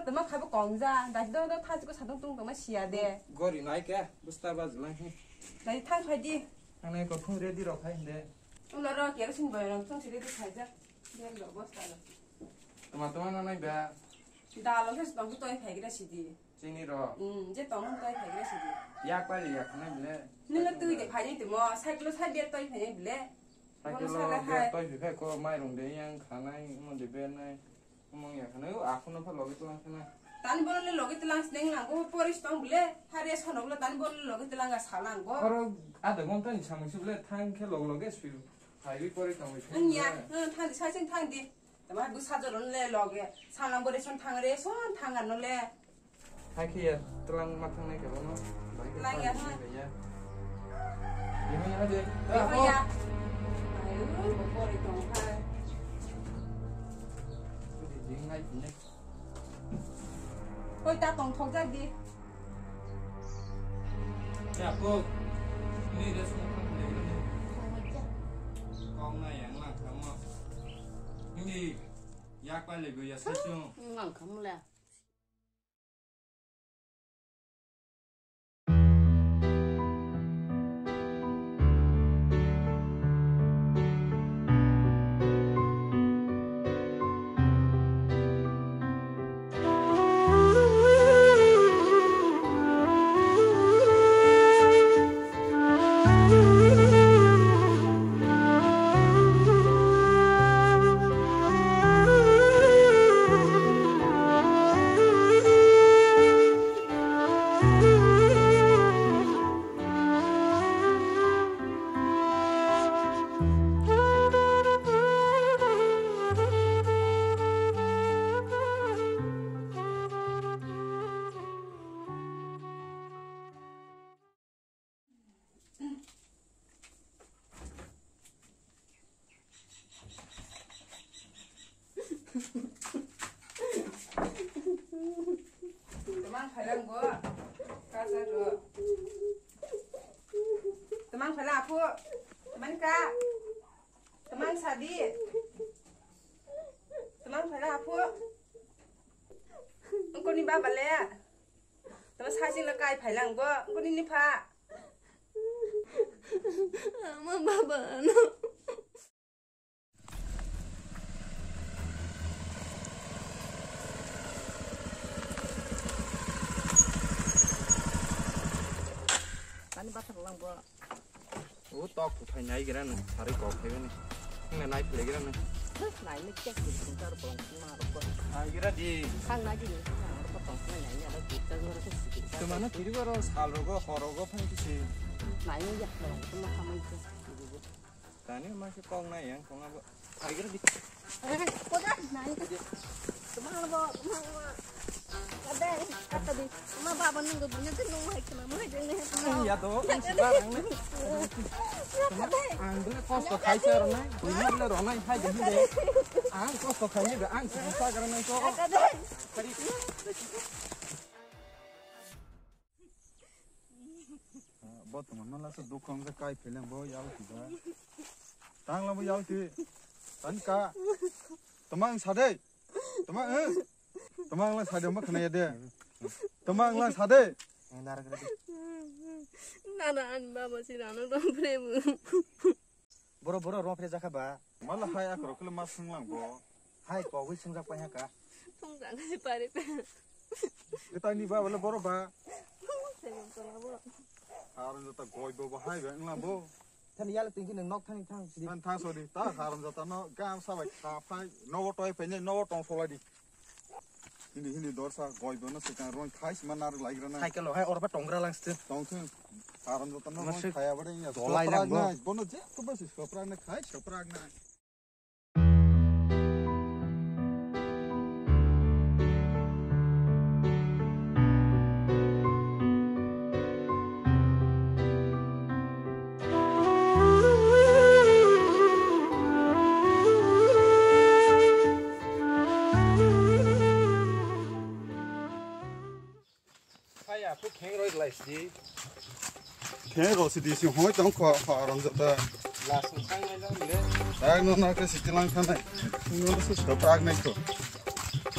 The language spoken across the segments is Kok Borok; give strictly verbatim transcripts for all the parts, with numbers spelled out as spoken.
Tama khaibo kongja, dai do do thajiko satung tung tama siya de. Gori nai ke, busta ba jlang he. Dai thang phai di. Thang nai ko thung ready rok khai hinde. Ulo ro kerosene boy rok thung siri di khaija. Bag rok bosta rok. Tama tama na nai ba. Dalo khe tong toi phai gira sidi. Chini ro. Hmm, je tong toi phai gira sidi. Yak pa yak na bile. Nilo tui de phai ni timo, cycle sai ber toi phai ni bile. Cycle lo ber toi phai ko mai rong de yang khanai mo de ber nai. Mong ya khana, o, akhunno pha logi tlang khana. Tani bono le logi tlang sneng lang, bo pori stong bile, ha re sono bile, tani bono le logi tlang ga salang bo. Oro adha ghonta ni samung si bile, thang khe log loge sui, highway pori tong bile. Ang ya, ang thang di, sai sing thang di. Tama bu sajo ron le loge, salang bo re son thang re, son thang ano le. Hai khe ya, tlang ma thang nai khe bono. Tlang ya, ha. Bihon ya de. Bihon ya. Ayo, bo pori tong hai. Di ding nai ne. Koi ta tong thok jak di. Ya, ko. Ni de sung thang le. Kong na yang lang thang mo. Ni yak pa le go ya sa chung. Ngang kham le. Tamang phalang bo, kasa ro. Tamang phalang apu, tamang ka, tamang sadi, tamang phalang apu. Engkoni baba le. Tamo sasing le kai phailang bo, boni ni pha. Ama baba no. Tani bathang lang bo. O tok kuthai nai gira nung, sari kok phai bini. Nung nai phai gira nung. Nai ni kek ni sung tar bolong sung ma rok. Nai gira di. Khang nai di ni khang rok tong nai nai ni ada kita gora ke sigi. Kemana kiri gora sal rogo, hor rogo phai kisi. Nai ni yak bolong sung ma khamai ke. Tani ma se kok nai yang kong abo. Tiger di. Eh, koda, nai. Tumang lo, tumang lo. Kadai, kata di. Ma baba nung go bunya ke nung hai kena, mo hai jeng ne. Ya to, ang suka rang ne. Ang dulu kosto khai se rang ne. Bunya le rang ne hai jeng ne. Ang kosto khai ne, ang suka rang ne ko. Kadai. Kari. Bo tongma no lasa dukha wngkha kai pheleng bo yalti ba. Tang labo yalti. Tani ka. Tama ang sade. Tama eh. Tama ang lang sade ma khna yade. Tama ang lang sade. Nana ani baba si rano dong prebu. Boro boro rong phre jakha ba. Mala hai akhoro kle ma swnglang bo. Hai kogwi swngjak pai haka. Thung jang si pare pe. Ketani ba bole boro ba. Sengam tola bo. Haron jata goi bo bo hai ba wnglang bo. Thani yala tingki nang nok thani thang sidi. Thang thang sodi ta haron jata no gam sabai ta phai no toi pe no tong solai di. Hindi hindi dorsa goi bono se kan rong thai sima nar lai grana. Cycle hai orba tongra lang stin. Tong thung. Haram joto no rong thai abade ya. Dolai lang bo. Bono je to bas soprak na khai soprak na. Haya, kuk kheng roi lai si. Kheng roi si di si hoi tong kho, kho aram jata. La sung sang nai lang le. Tag no na ke si tilang khanai. No se so tag nai ko.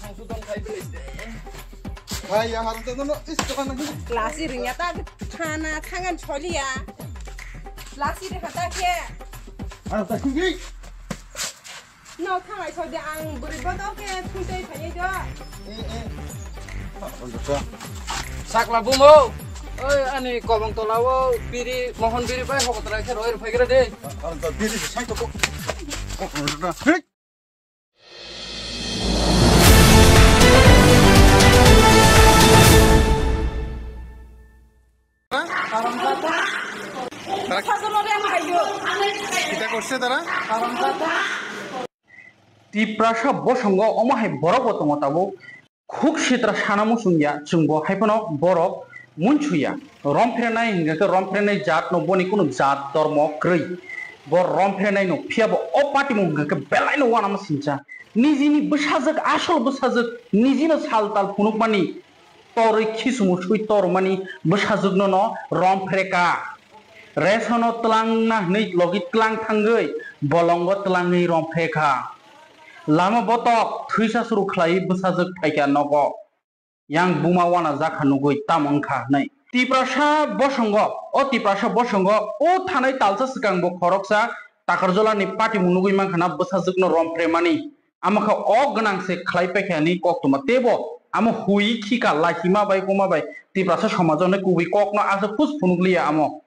songsu don khai bele. Hai ya, haram to no, is to kana. Lasi ringya ta thana thangan choliya. Lasi de hata ke. Haram ta khugi. No thangai sodi ang bwrwi bodo ke thuntai phaiye do. Eh, eh. Sakla bumo. Oi, ani kolong tolao biri, mohon biri bai hokotrai khe roi rwphai gra de. Haram ta biri sai to ko. Hey! Kita korse tara? Tiprasa bosongo omo hai borok bo tongo tabuk. Khuk sitra sana muchung ya, chwng bo hai phano borok muinsukya. Romprenai hingkha khe romprenai jat no, boni kunu jat dormo kwrwi. Bo romprenai no, phiya bo o patimung hingkha khe belai no uanama singcha. Nijini bwsajwk, asol bwsajwk, nijino sal tal phunukmani, torwi khichumung swi tormani bwsajwk no no romphre ka. Resono twlangna hwnwi logi twlang thangwi bolongo twlangwi romphe kha. Lama botok thwisa suru khlaiwi bwsajwk phaikha nogo. Yang buma wana jakha nugwi tamo wngkha hwnwi. Tiprasa bosongo, o Tiprasa bosongo o thanai talsa swkang bo khoroksa Takarjolani patimung nugwi mankha na bwsajwkno romphre mani. Amo khe ok gwnang se khlai paikha ni koktwma. Teibo amo hui khika lahima bai kuma bai Tiprasa somajo ni kubui kokno aswk phus phunukliya amo.